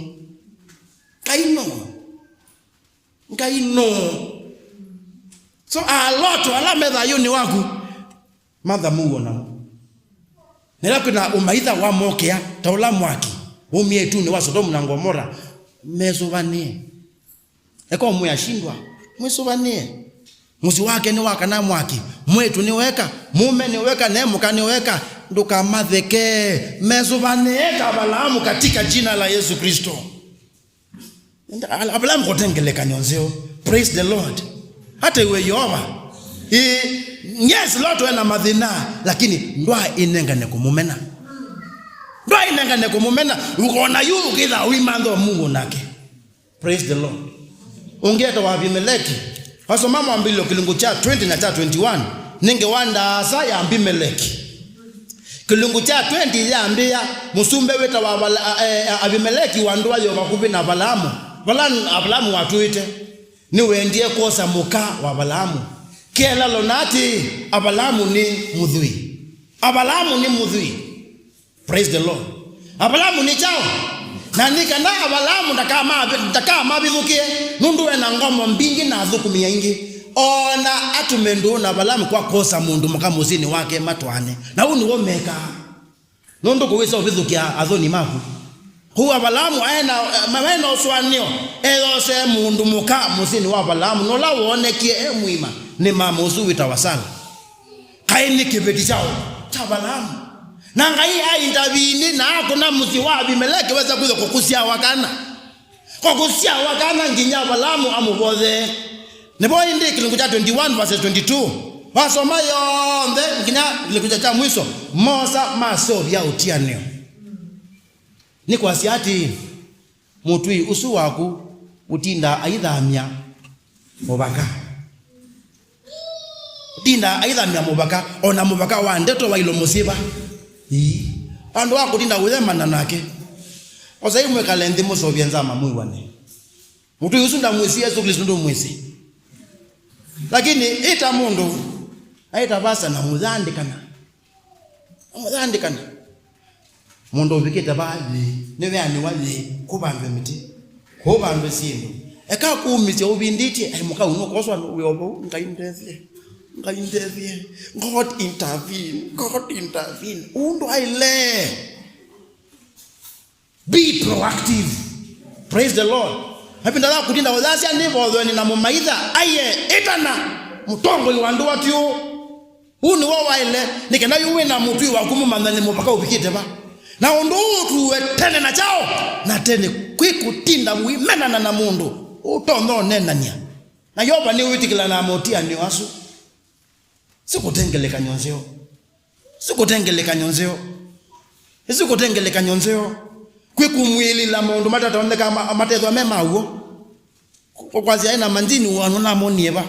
Ngai no. Ngai no. So, a Lot ala me thayũnĩ waku, matha mũuo namo. Na ĩla kwĩna ũmaitha wamokĩa, ta ũla mwaki wumie ĩtunĩ wa Sodomu na Ngomora, mesũvanĩe. Eka ũmwe ashindwa, mwĩsũvanĩe. Mũsyĩ wake nĩwakana mwaki, mwĩĩtu nĩweka, mũũme nĩweka, ne mũka nĩweka, ndũkamatheke. Mesũvanĩe ta Avalaamu katika jina la Yesu Kristo. Avalaamu kote ngelekany'o nzeo. Praise the Lord. Hata iwe Yeova. Ĩ, yes, Lot ena mathĩna, lakini ndwaa ĩnengane kũmũmena. Ndwaa ĩnengane kũmũmena, ũkona yu ũkĩtha ũimantha Mungu nake. Praise the Lord. Ũngĩ etawa Avimeleki. Wasoma Mwambĩlĩlyo kĩlungu kya twenty na kya twenty-one, nĩ ngewa ndaasa ya Avimeleki. Kĩlungu kya twenty yambĩa, mũsumbĩ wĩtawa Avala-, a-, e-, Avimeleki wa ndũa yo vakuvĩ na Avalaamu. Vala Avalaamu watũĩte, nĩwendie kwosa mũka wa Avalaamu. Kĩelelo na atĩ Avalaamu nĩ mũthwii. Avalaamu nĩ mũthwii. Praise the Lord. Avalaamu nĩ kyaũ? Na nĩ kana Avalaamu ndakama-, ndakamavithũkĩe, nũndũ ena ngomo mbingĩ na athũkũmi aingĩ. Ona atũme ndũũ na Avalaamu kwa kwosa mũndũ mũka mũsyĩnĩ wake matwaane. Na ũu nĩw'o mekaa. Nũndũ kũwĩsa ũvithũkĩa athoni maku. Kwoou Avalaamu aena, maena ũsũanĩo, eyosee mũndũ mũka mũsyĩnĩ wa Avalaamu, na ũla woonekie e mũima nĩ mama ũsu wĩtawa Sala. Kaĩ nĩ kĩveti kyaũ kya Avalaamu? Na Ngai aintavinĩ na akũna mũsyĩ wa Avimeleki wesa kwĩthwa kũkũsyawa kana. Kwa kũsyawa kana nginya Avalaamu amũvothee. Nĩvo ĩndĩ kĩlungu kya twenty-one verses twenty-two, wasoma yonthe nginya kĩlungu kya, kya mwiso, mosa maseũvya ũtianĩo. Nĩ kwasya atĩĩ, mũtwii ũsu waku ũtindaa aithamya mũvaka. Tinda aithamya mũvaka, o na mũvaka wa ndeto wailwe mũsyĩ va. Ii. Vandũ wa kũtinda ũyemana nake. Osai mwĩkale nthĩ mũseũvye nzama mwĩw'ane. Mũtũi ũsu ndamwĩsĩ, Yesũ Klĩsto ndũmwĩsĩ. Lakini ĩta mũndũ, aĩta vasa na mũyandĩkana. Mũyandĩkana. Mũndũ ũvikĩte vaa yĩ, nĩweanĩwa yĩ, kũvandwe mĩtĩ, kũvandwe syĩndũ. Eka kũũmĩsya ũvindĩtye, ai, mũka ũnũkoswa wĩ o vau, Ngai ndethye. Ngai ndethie. God intervene. God intervene. Ũndũ aile. Be proactive. Praise the Lord. Mavinda ya kũtinda ũyasya nĩ vothoeni na mũmaitha, aiye, ĩtana mũtongoi wa ndũa ti ũũ. Ũũ nĩw'o waĩle, nĩ kana yu wĩ na mũtwi waku mũmanyane mũvaka ũvikĩte va. Na ũndũ ũũ ũtuwe tene na kyaũ, na tene, kwĩ kũtinda ũimenana na mũndũ ũtonya ũneenany'a. Na Yeova nĩwĩtĩkĩlanaa na motianĩo asu. Sikũte ngelekany'o nzeo. Sikũte ngelekany'o nzeo. Sikũte ngelekany'o nzeo. Kwĩ kumwĩlĩla maũndũ matatonyeka ma-, matethwa me ma w'o. Kũ-, kwasya ena manjini ũanu namonie va?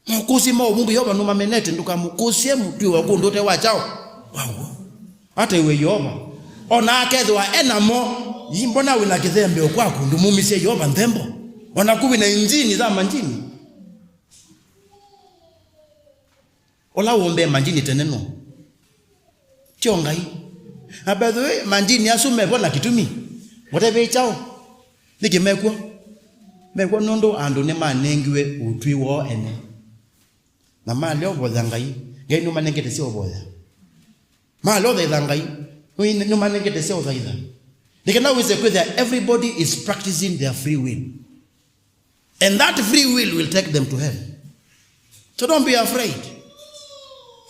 Makũsĩ ma ũvũngũ Yeova nũmamenete, ndũkamũkũsye mũtwi wa kũndũ ũte wa kyaũ wa w'o. Ata iwe Yeova. O na akethĩwa e namo, yi mbona wĩ na kĩthembeo kwaku, ndũmumisye Yeova nthembo? O naku wĩ na injini ya manjini. Ũla wũmbee manjini tene nũ? Tyo Ngai. Na by the way, manjini asu mevo na kĩtumi. Mũtavye kyaũ? Nĩkĩ mekw'o? Mekw'o nũndũ andũ nĩmanengiwe ũtwi woo ene. Na malea ũvoya Ngai. Ngai nũmanengete sya ũvoya. Malea ũthaitha Ngai. Nũi-, nũmanengete sya ũthaitha. Nĩ kana wĩse kwĩthĩa everybody is practicing their free will. And that free will will take them to heaven. So don't be afraid.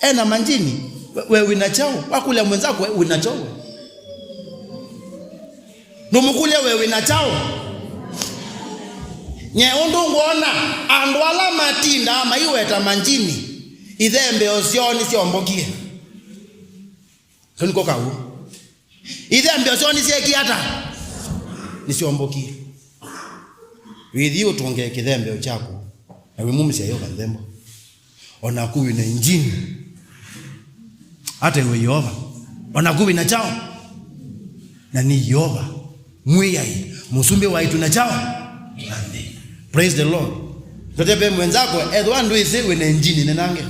Ena manjini, we, we wĩna kyaũ? Wakũlya mwenzako, we wĩna kyaũ? Ndũmũkũlye, we wĩna kyaũ? Nye ũndũ ngwona, andũ ala matindaa maiweta manjini, ithembeo syoo nĩsyombokie. Kau nĩko kaw'o. Ithembeo syoo nĩsyekie ata? Nĩsyombokie. Wĩthi ũtũnge kĩthembeo kyaku, na wĩmumisya Yeova nthembo. O naku wĩ na injini. Ata iwe Yeova. O naku wĩ na kyaũ? Na nĩ Yeova. Mwĩai, mũsumbĩ wa ĩtu na kyaũ? Na nthĩ. Praise the Lord. Tũtebe mwenzako, ethĩwa ndwĩsĩ wĩ na injini, nenange.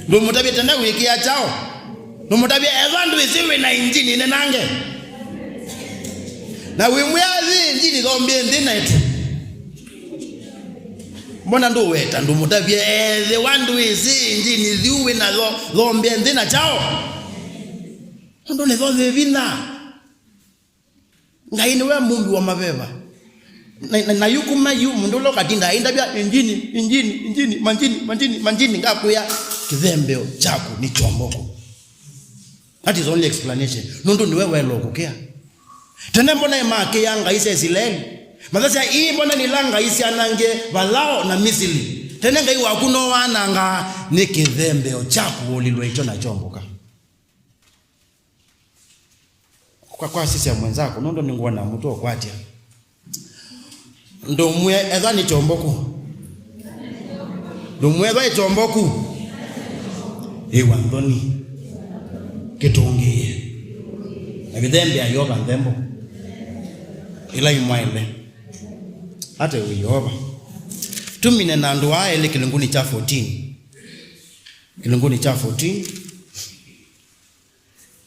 Ndũmũtavye tene wĩkĩa kyaũ? Ndũmũtavye, ethĩwa ndwĩsĩ wĩ na injini, nenange. Na wĩmwĩa, yĩ injini thombie nthĩ na ĩtu. Mbona ndũweta, ndũmũtavye, ethĩwa ndwĩsĩ injini thiu wĩ na tho-, thombie nthĩ na kyaũ? Nũndũ nĩtho yĩ vinya. Ngai nĩwe mũmbi wa maveva. Na, na, na yu kuma yu, mũndũ ũla ũkatinda aindavya injini, injini, injini, manjini, manjini, manjini, ngakwĩa, kĩthembeo kyaku nĩ kyomboku. That is only explanation. Nũndũ nĩwe waĩle kũkĩa. Tene mbona makĩaa ngai sya Isilaeli? Mathasya, ii mbona nĩ ila ngai syanangie Valao na Misili? Tene Ngai waku no wanangaa, nĩ kĩthembeo kyaku ũlilwe ikyo na kyomboka. Kwa, kwa sisya mwenzako, nũndũ nĩngwona mũtwe ũkwatya. Ndũmwĩe, ethwa nĩ kyomboku. Ndũmwĩe, ethwa nĩ kyomboku. Ĩwa nthoni. Kĩtũngĩĩe. Na kĩthembea Yeova nthembo. Ĩla imwaĩle. Ate wĩ Yeova. Tũmine na andũ aa elĩ kĩlungunĩ kya fourteen. Kĩlungunĩ kya fourteen.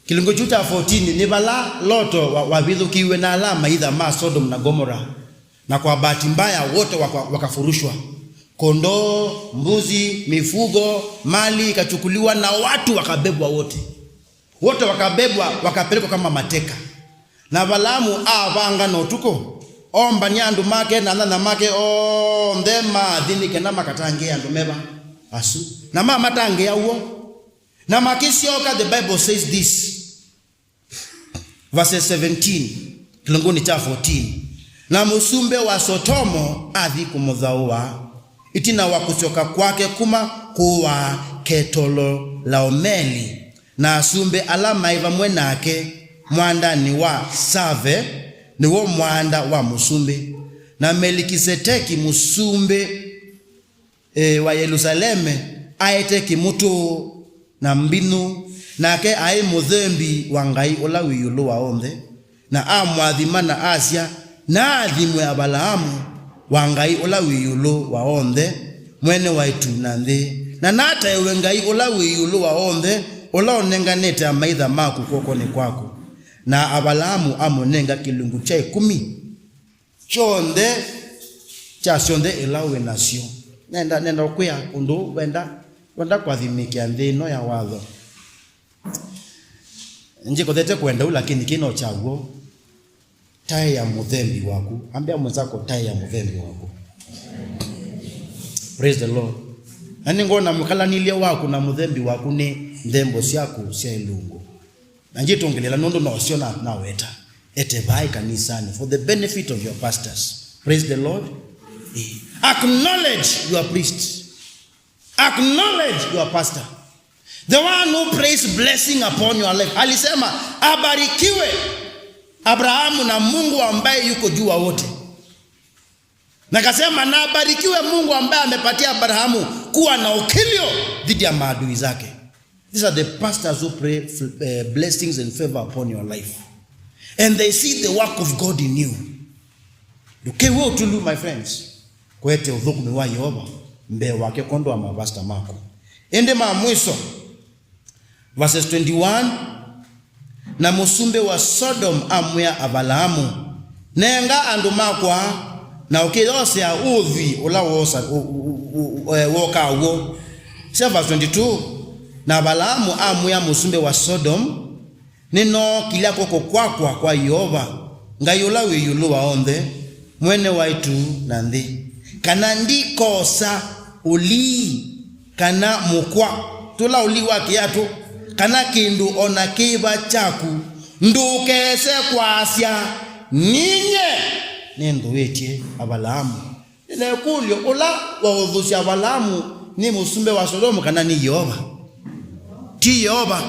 Kĩlungu kyu kya fourteen nĩ vala Loto wa-, wavithũkĩiw'e na ala amaitha ma Sodom na Gomora, na kwa bahati mbaya wote waka-, wakafurushwa. Kondoo, mbuzi, mifugo, mali ikachukuliwa na watu wakabebwa wote. Wote wakabebwa, wakapelekwa kama mateka. Na Avalaamu avanga na ũtukũ, ombany'a andũ make na anyanya make onthe mathi nĩ kana makatangĩĩe andũ meva asu. Na mamatangĩĩa w'o. Na makĩsyoka, the Bible says this, verses seventeen, kĩlungunĩ kya fourteen, "Na mũsumbĩ wa Sotomo athi kũmũthaũa, ĩtina wa kũsyoka kwake kuma kũũa Ketololaomeli, na asumbĩ ala maĩ vamwe nake, mwandanĩ wa Save, nĩw'o mwanda wa mũsumbĩ, na Melikiseteki mũsumbĩ, e, wa Yelusaleme aete kĩmũtũ na mbinũ, nake aĩ mũthembi wa Ngai ũla wĩ ĩũlũ wa onthe, na amũathima na asya, 'Naathimwe Avalaamu wa Ngai ũla wĩ ĩũlũ wa onthe, mwene wa ĩtu na nthĩ, na nataĩwe Ngai ũla wĩ ĩũlũ wa onthe, ũla ũnenganĩte amaitha maku kw'okonĩ kwaku.' Na Avalaamu amũnenga kĩlungu kya ĩkũmi kyonthe kya syonthe ila wĩ nasyo. Nenda, nenda ũkwĩa ũndũ wenda, wenda kwathimĩkĩa nthĩ ĩno ya watho. Njĩkothete kwenda u, lakini kĩno kyaw'o, taĩa mũthembi waku. Ambĩa mwenzako, "Taĩa mũthembi waku." Praise the Lord. Na nĩngwona mũkalanilye waku na mũthembi waku nĩ nthembo syaku sya ilungu. Na njĩtũngĩlĩla nũndũ nosyo na, naweta. Ete vai kanisani for the benefit of your pastors. Praise the Lord. Eh. Acknowledge your priest. Acknowledge your pastor. The one who prays blessing upon your life. Alisema, "Abarikiwe Abrahamu na Mungu ambaye yuko juu wa wote." Na akasema, "Na abarikiwe Mungu ambaye amepatia Abrahamu kuwa na ukilio dhidi ya maadui zake." These are the pastors who pray, uh, blessings and favor upon your life. And they see the work of God in you. Ndũkew'e ũtulu, my friends. Kwete ũthũkũmi wa Yeova mbee wake kwondũ wa mavasta maku. Ĩndĩ ma mwiso, verses twenty-one, na mũsumbĩ wa Sodom amwĩa Avalaamu, "Nenga andũ makwa, na ũkĩyosea ũthwii ũla wosa-, ũ-, ũ-, ũ-, ũ-, eh, wokaa w'o." Sya verse twenty-two, na Avalaamu amwĩa mũsumbĩ wa Sodom, "Nĩnookilya kw'oko kwakwa kwa Yeova, Ngai ũla wĩ ĩũlũ wa onthe, mwene wa ĩtu na nthĩ, kana ndikosa ũlii kana mũkwa, tũla ũlii wa kĩatũ, kana kĩndũ o na kĩva kyaku, ndũkese kwasya, 'Ninyie nĩnthũĩtye Avalaamu.'" Nĩna ĩkũlyo, ũla waũthũsya Avalaamu nĩ mũsumbĩ wa Solomu kana nĩ Yeova? Ti Yeova.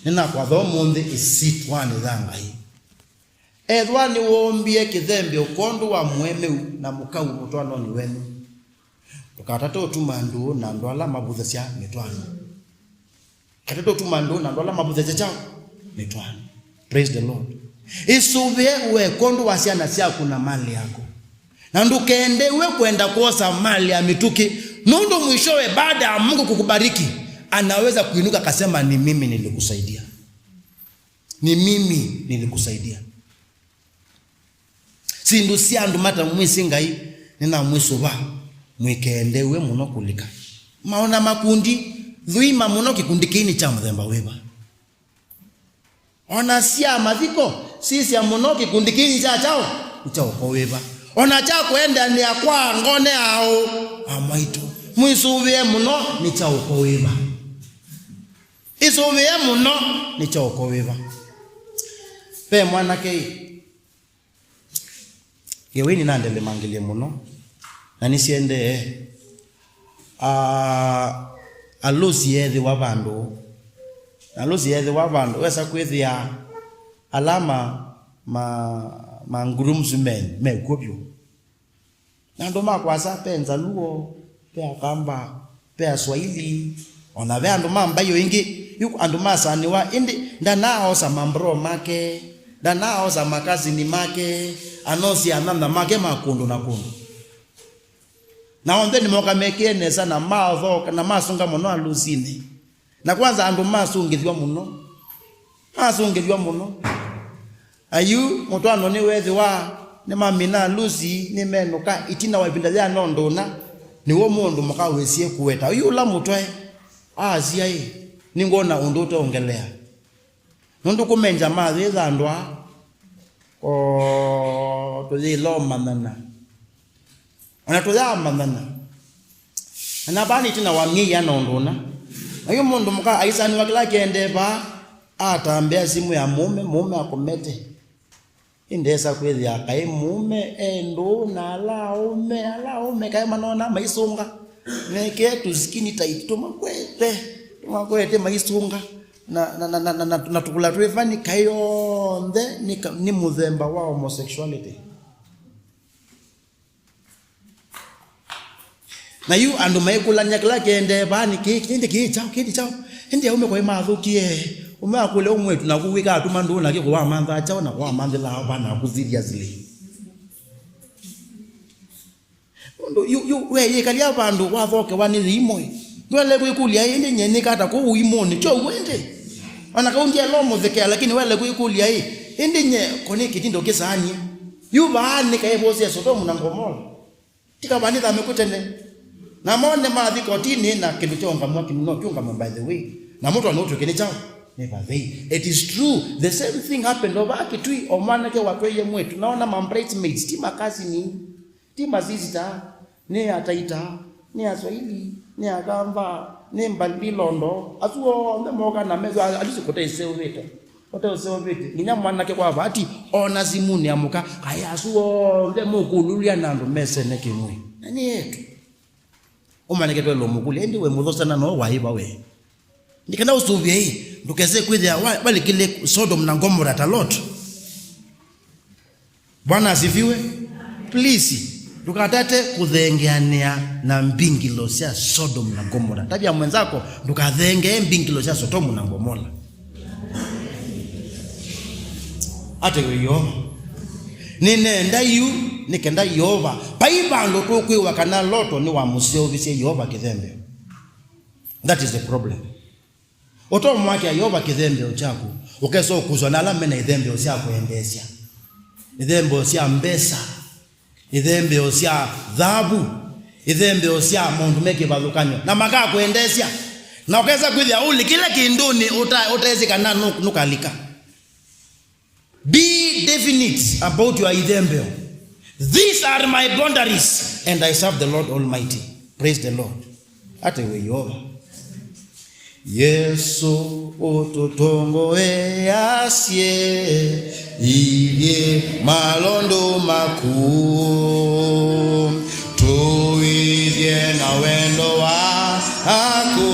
Nĩnakwatha ũmũnthĩ ĩsyĩtwanĩ ya Ngai. Ethĩwa nĩwoombie kĩthembeo kwondũ wa mũemeu na mũkau mũtwaanonĩ wenyu, ndũkatate ũtuma ndũũ na andũ ala mavuthasya mĩtwaano. Katate ũtuma ndũũ na andũ ala mavuthasya kyaũ? Mĩtwaano. Praise the Lord. Ĩsũvĩe we kwondũ wa syana syaku na malĩ yaku. Na ndũkende we kwenda kwosa malĩ ya mĩtũkĩ, nũndũ mwishowe, baada ya Mungu kukubariki, anaweza kuinuka akasema, "Ni mimi nilikusaidia. Ni mimi nilikusaidia." Syĩndũ sya andũ matamwĩsĩ Ngai, nĩnamwĩsũva, mũikeendeew'e mũno kũlika. Maona makundi, thũima mũno kĩkundi kĩĩ nĩ kya mũthemba wĩva. Ona sya mathiko, sisya mũno kĩkundi kĩĩ nĩ kya kyaũ? Nĩ kya ũko wĩva. Ona kya kũendeanĩa kwa ngone aũ, amwaitũ, mwĩsũvĩe mũno nĩ kya ũko wĩva. Ĩsũvĩe mũno nĩ kya ũko wĩva. Ve mwanake ĩ, Ngewa ii nĩnandelemangĩlye mũno, na nĩsyendee. Ah, alũsi yeethĩwa vandũ, na alũsi yeethĩwa vandũ, wesa kwĩthĩa ala ma, ma, ma groomsmen mekw'o vyũ. Na andũ ma kwasa, ve Nzaluo, ve Akamba, ve Aswahili, o na ve andũ ma mbaĩ o ingĩ. Yu andũ masanĩwa, ĩndĩ ndanaaosa mambro make, ndanaaosa makasini make, anosie anyanya make ma kũndũ na kũndũ. Na onthe nĩmoka mekĩe nesa na mathooka na masunga mũno alũsinĩ. Na kwanza andũ masũngĩthw'a mũno. Masũngĩthw'a mũno. Ayu mũtwaano nĩweethĩwa nĩmamina alũsi, nĩmenũka, ĩtina wa ĩvinda yĩana ũndũ ũna, nĩw'o mũndũ mũka wĩsie kũweta. Oyu ũla mũtwae asya ĩ, nĩngwona ũndũ ũteongelea. Nũndũ kũmenja mayĩthandwa, o tũyĩla ũmanyana. O na tũyamanyana. Na vaa nĩ ĩtina wa myei ĩana ũndũ ũna. Na yu mũndũ mũka aisanĩwa kĩla kĩendee vaa, atambĩa simũ ya mũũme, mũũme akomete. Ĩndĩ esa kwĩthĩa kaĩ mũũme e ndũũ na ala aũme, ala aũme kaĩ manona maisũnga. Mekĩe tũ skinny tight tũmakwete, tũmakwete maisũnga. Na, na, na tũkũla twĩ vani kaĩ onthe nĩ ka-, nĩ mũthemba wa homosexuality. Na yu andũ maikũlany'a kĩla kĩendee vaa nĩ kĩĩ, kĩĩ ndĩ kĩĩ kyaũ, kĩĩ ndĩ kyaũ? Ĩndĩ aũme kwaĩ mathũkie. Ũme akũlya ũmwĩtu naku wĩka atuma ndũũ nake kũwamantha kyaũ na kũwamanthĩla vaa naku seriously. Ũndũ yu, yu, we yĩkalya vandũ wathokewa nĩ yĩimwe. Ndwele kwĩkũlya, "Ĩndĩ nye nĩkata kũu ũimũnĩ, kyo wende?" Ona kau ndiela ũmũthekea, lakini wele kwĩkũlya, "Ĩ, ĩndĩ nye ko nĩ kĩtindo kĩsaanie?" Yu vaa nĩ kaĩ vose Sodomu na Gomora. Tika vaa nĩthame kwĩ tene. Na mone mathi kotinĩ na kĩndũ kyaũngamwa kĩndũ no kĩũngamwe, by the way. Na mũtwe nũtw'ĩke nĩ kyaũ? Nĩ vathei. It is true. The same thing happened over Kitui. O mwanake watwaie mwĩĩtu. Naona ma bridesmaids, ti makasini, ti masista, nĩ ataita, nĩ aswahili, nĩ akamba, nĩ mbalilondo. Asu onthe moka na methwa alisi kũteseũvĩte. Ũteũseũvĩte, nginya mwanake kwa vati, ona simunĩ ya mũka, aya asu onthe mũkũlũlya na andũ mesene kĩmwĩ. Na nĩ etu. Ũmanĩke twelwe mũkũlya, ĩndĩ we mũthosana no waĩva we? Nĩ kana ũsũvĩe ĩ, ndũkese kwĩthĩa wa-, walikile Sodom na Gomora ta Lot. Bwana asifiwe. Please, ndũkatate kũthengeanĩa na mbingĩlo sya Sodom na Gomora. Tavya mwenzako, ndũkathengee mbingĩlo sya Sotomu na Gomora. Ate we Yeova. Nĩnenda yu, nĩ kenda Yeova. Vai vandũ tũkwĩwa kana Loto nĩwamũseũvisye Yeova kĩthembeo. That is the problem. Ũtomwakĩa Yeova kĩthembeo kyaku, ũkesa ũkuswa na ala mena ithembeo sya kwendeesya, ithembeo sya mbesa, ithembeo sya thavu, ithembeo sya maũndũ me kĩvathũkany'o, na makakwendeesya. Na ũkesa kwĩthĩa ũlikile kĩndũnĩ ũta-, ũtesĩ kana nũ-, nũkalika. Be definite about your ithembeo. These are my boundaries and I serve the Lord Almighty. Praise the Lord. Ate we Yeova. Yesũ ũtũtongoeasye ithyĩ malondu maku. Tũĩthye na wendo waku,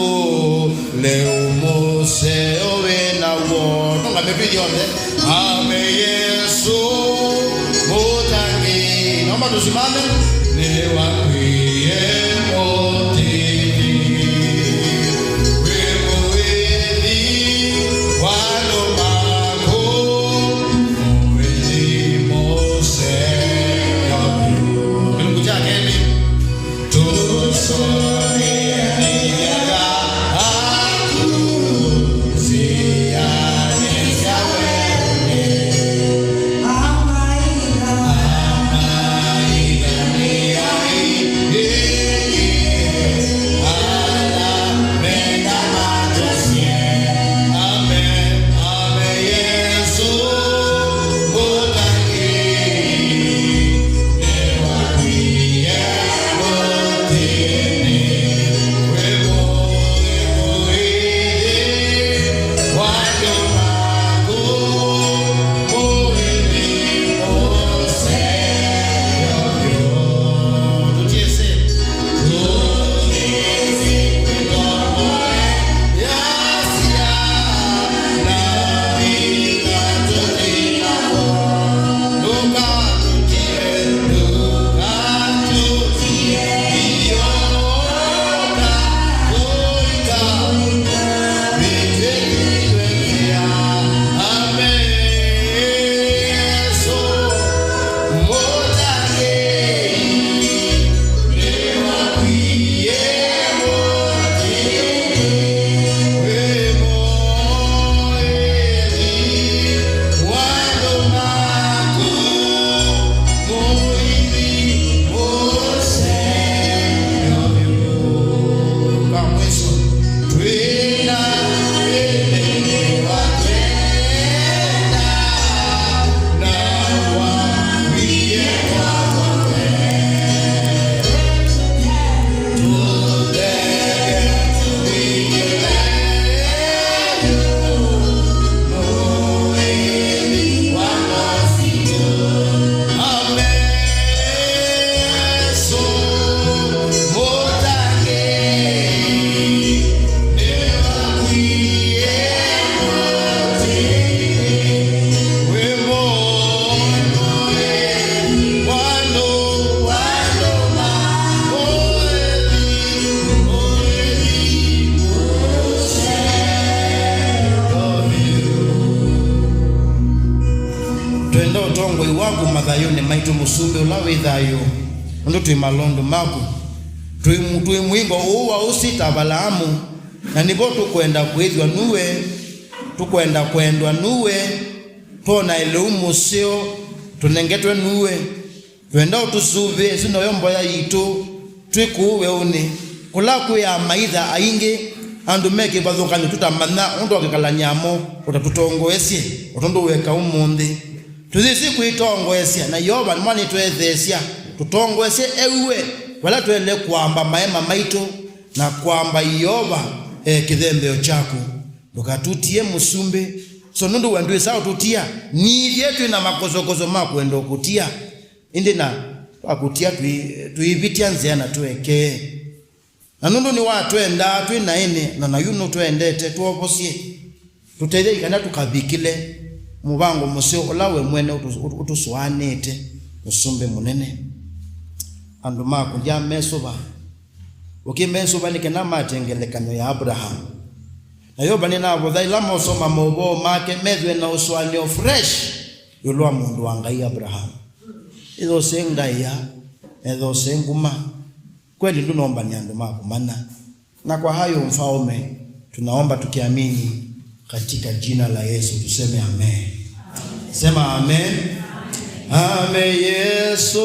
lĩu mũseo wĩ naw'o. Tũngame twĩ ithyonthe. Ame Yesũ mũtangĩĩi. Naomba tũsimame. Nĩwakwie mũtĩni. Wĩ mũĩthi wa andũ maku. Kĩlungu kya kelĩ. Twenda ũtongoi waku mathayũnĩ maitũ, Mũsumbĩ ũla wĩ thayũ, nũndũ twĩ malondu maku. Twĩ, twĩ mũingo ũũ wa ũsi ta Avalaamu, na nĩvo tũkwenda kwĩthwa nuwe, tũkwenda kwendwa nuwe, twona lĩu mũseo tũnengetwe nuwe. Twenda ũtũsũvĩe, ĩsu noyo mboya yitũ, twĩ kũu weũnĩ, kũla kwĩ amaitha aingĩ, andũ me kĩvathũkany'o tũtamanya ũndũ wa kwĩkalany'a namo, ũtatũtongoesye, o tondũ weeka ũmũnthĩ. Tũyĩsĩ kwĩtongoesya, na Yeova nĩmwanĩtwetheesya tũtongoesye ewe, vala twaĩle kwamba maema maitũ na kwamba Yeova e kĩthembeo kyaku. Ndũkatũtie mũsumbĩ, so nũndũ we ndwĩsa ũtũtia, nithyĩ twĩ na makosokoso ma kwenda ũkũtia. Ĩndĩ na twakũtia tũi-, tũivĩtya nzĩa na tũekee. Na nũndũ nĩwatwendaa twĩ naĩnĩ, na nayu nũtwendete, twovosye. Tũtethye kana tũkavikĩle mũvango mũseo ũla we mwene ũtũ-, ũtũ-, ũtũsũanĩte, Mũsumbĩ Mũnene. Andũ maku ndyamesuva. Ũkĩmesuva nĩ kana mate ngelekany'o ya Abraham. Na Yeova nĩnavotha ĩla mosoma maũvoo make methĩwe na ũsũanĩo fresh ĩũlũ wa mũndũ wa Ngai Abraham. Ĩthosee ndaĩa, ethosee nguma. Kweli ndũnomba nĩ andũ ma kũmanya. Na kwa hayo, Mfaume, tunaomba tukiamini katika jina la Yesu, tuseme amen. Sema amen. Amen, Yesu.